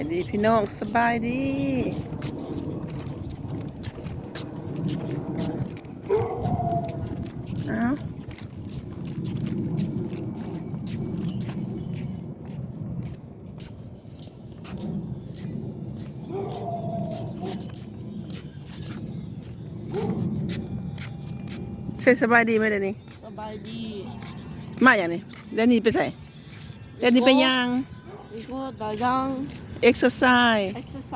ສະບາຍດີພີ່ນ້ອງ ສະບາຍດີ. ອ້າວ ເຊສະບາຍດີໄໝດຽວນີ້? ສະບາຍດີ. ມາຫຍັງນີ້? ດຽວນີ້ໄປໃສ? ດຽວນີ້ໄປຍ່າງ? ເອັກເຊີໄຊ ເອັກເຊີໄຊ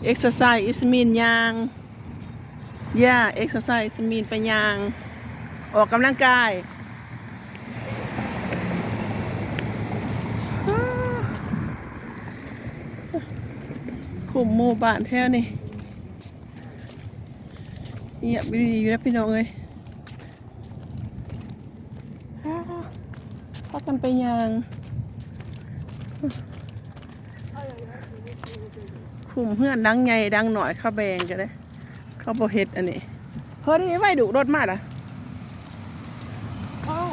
ເອັກເຊີໄຊ it mean ຍ່າງ. Yeah, exercise it mean ໄປຍ່າງ ອອກກຳລັງກາຍ. ຄຸ້ມໝູ່ບ້ານແຖວນີ້ ງຽບດີຢູ່ນະພີ່ນ້ອງເອີຍ. ພາກັນໄປຍ່າງ ຄຸ້ມເຮືອນຫຼັງໃຫຍ່ຫຼັງນ້ອຍ ເຂົາແບ່ງກັນເດ້ ເຂົາບໍ່ເຮັດອັນນີ້. ພໍດີໄວ້ດຸ ລົດມາລະ. ອ້າວ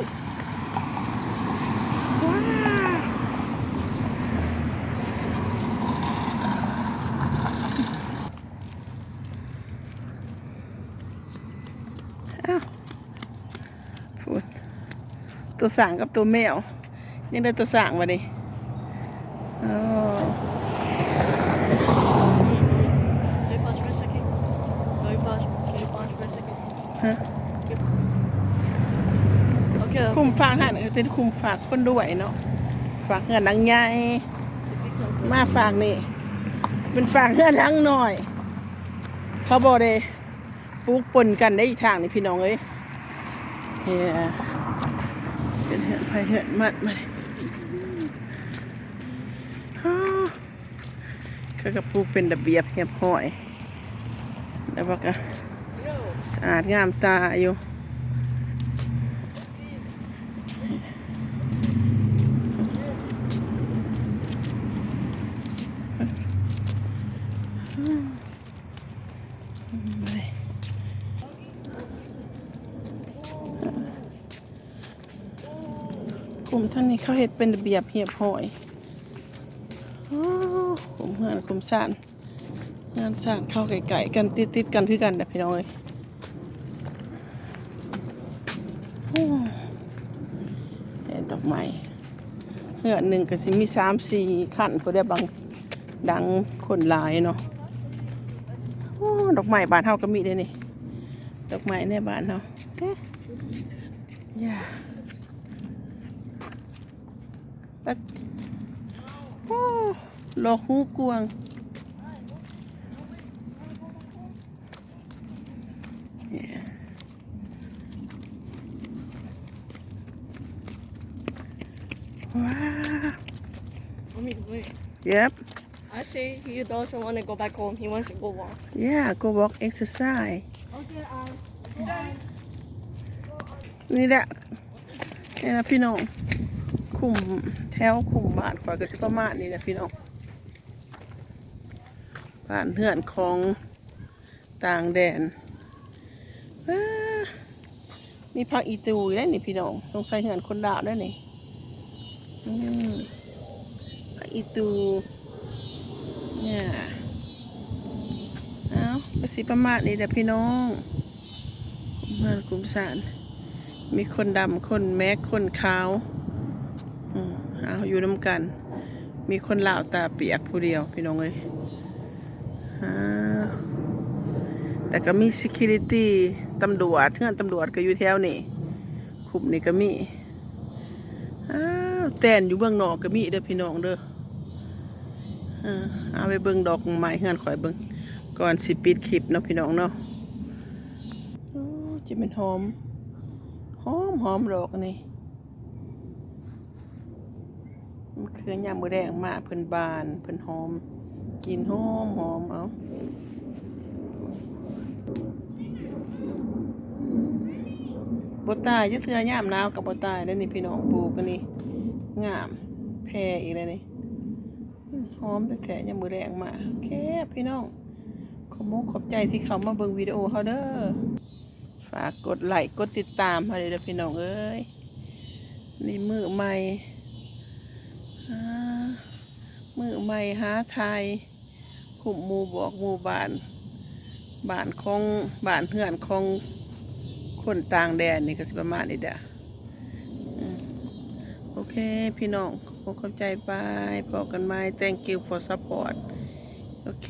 ພຸ້ນ ໂຕຊ້າງກັບໂຕແມວ ຍັງໄດ້ໂຕຊ້າງບາດນີ້. ອໍ Can you pause for a second? Can you pause? Can you pause for a second? ຮະ? ໂອເຄ ຄຸ້ມຝາກຫັ້ນ ເປັນຄຸ້ມຝາກຄົນລວຍເນາະ ຝາກເຮືອນຫຼັງໃຫຍ່ ມາຝາກນີ້ ເປັນຝາກເຮືອນຫຼັງນ້ອຍ ເຂົາບໍ່ໄດ້ ປູກປົນກັນໄດ້ຢູ່ທາງນີ້ພີ່ນ້ອງເອີຍ. ເອີ ເປັນເຮືອນໃຜເຮືອນມັນ ມາ ເຂົາກໍປູກເປັນລະບຽບຮຽບຮ້ອຍ ແລ້ວວ່າກໍສະອາດງາມຕາຢູ່. ຄຸ້ມທາງນີ້ເຂົາເຮັດເປັນລະບຽບຮຽບຮ້ອຍ. ອໍ ຄຸ້ມເຮືອນຄຸ້ມຊານ ເຮືອນຊານເຂົາໃກ້ໆກັນ ຕິດໆກັນຄືກັນນະພີ່ນ້ອງເອີຍ. ໂອ້ ແຕ່ດອກໄມ້ ເຮືອນໜຶ່ງກໍຊິມີສາມສີ່ຄັນພຸ້ນແຫຼະ ບາງຫຼັງຄົນຫຼາຍເນາະ. ໂອ້ ດອກໄມ້ບ້ານເຮົາກໍມີເດ້ນີ້ ດອກໄມ້ໃນບ້ານເຮົາເດ້. ຢ່າ ໂອ້ ຫຼອກຫູກວາງ. ວ້າວ Mommy, wait. Yep. I say he doesn't wanna go back home. He wants to go walk. Yeah, go walk, exercise. Okay, um, ນີ້ແຫຼະ ນີ້ລະພີ່ນ້ອງ ຄຸ້ມແຖວຄຸ້ມບ້ານຂ້ອຍກໍຊິປະມານນີ້ແຫຼະພີ່ນ້ອງ ບ້ານເຮືອນຂອງຕ່າງແດນ. ເອີ ມີຜັກອີຕູອີກແລ້ວນີ້ພີ່ນ້ອງ ສົງໄສເຮືອນຄົນລາວແລ້ວນີ້. ອືມ ຜັກອີຕູ ເອີ ເອົາ ກໍຊິປະມານນີ້ແຫຼະພີ່ນ້ອງ ເຮືອນຄຸ້ມຊານ ມີຄົນດຳ ຄົນແມັກ ຄົນຂາວ. ອືມ ເອົາ ຢູ່ນຳກັນ ມີຄົນລາວຕາປຽກຜູ້ດຽວພີ່ນ້ອງເອີຍ. ອ່າ ແລ້ວກໍມີ security ຕຳຫຼວດ ເຮືອນຕຳຫຼວດກໍຢູ່ແຖວນີ້ ຄຸ້ມນີ້ກໍມີ. ອ້າວ ແຕນຢູ່ເບື້ອງນອກກໍມີເດີພີ່ນ້ອງເດີ. ເອີ ເອົາໄປເບິ່ງດອກໄມ້ເຮືອນຂ້ອຍເບິ່ງ ກ່ອນຊິປິດຄລິບເນາະພີ່ນ້ອງເນາະ. ໂອ້ ຊິແມ່ນຫອມ ຫອມ ຫອມດອກອັນນີ້. ມັນຄືຍາມມື້ແລງມາ ເພິ່ນບານ ເພິ່ນຫອມ ກິ່ນຫອມໆ. ເອົາ ບໍ່ຕາຍຈັກເທື່ອ ຍາມໜາວກໍບໍ່ຕາຍເດ້ນີ້ພີ່ນ້ອງ. ປູກອັນນີ້ງາມ ແຜ່ອີກແລ້ວນີ້. ອືມ ຫອມແທ້ໆ ຍາມມື້ແລງມາ. ໂອເຄພີ່ນ້ອງ ຂອບອົກຂອບໃຈທີ່ເຂົ້າມາເບິ່ງວິດີໂອເຮົາເດີ. ຝາກກົດໄລ້ກົດຕິດຕາມໃຫ້ເດີພີ່ນ້ອງເອີຍ. ນີ້ມື້ໃໝ່ ອ່າ ມື້ໃໝ່ຫາຖ່າຍ ຄຸມໝູ່ບອກໝູ່ບ້ານ ບ້ານຂອງ ບ້ານເຮືອນຂອງຄົນຕ່າງແດນນີ້ກໍຊິປະມານນີ້ເດີ້. ອືມ ໂອເຄ ພີ່ນ້ອງ ຂໍຂອບໃຈ ບາຍ ພໍ້ກັນໃໝ່ thank you for support. ໂອເຄ.